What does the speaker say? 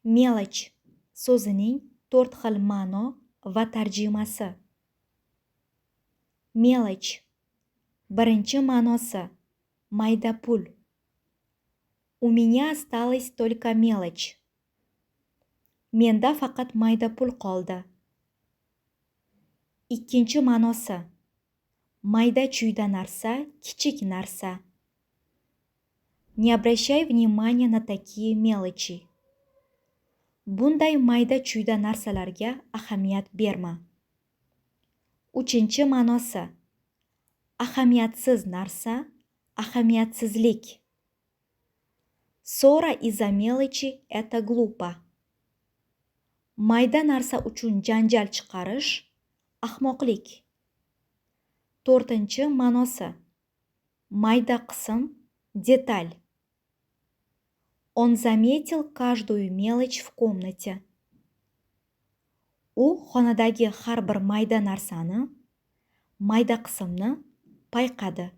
Мелочь so'zining to'rt xil ma'no va tarjimasi. Мелочь. Birinchi ma'nosi: mayda pul. У меня осталась только мелочь. Menda faqat mayda pul qoldi. Ikkinchi ma'nosi: mayda-chuyda narsa, kichik narsa. Не обращай внимания на такие мелочи. Bunday mayda-chuyda narsalarga ahamiyat berma. Uchinchi ma'nosi: ahamiyatsiz narsa, ahamiyatsizlik. Ссора из-за мелочи — это глупо. Mayda narsa uchun janjal chiqarish ahmoqlik. To'rtinchi ma'nosi: mayda qism, деталь. Он заметил каждую мелочь в комнате. U xonadagi har bir mayda narsani, mayda qismni payqadi.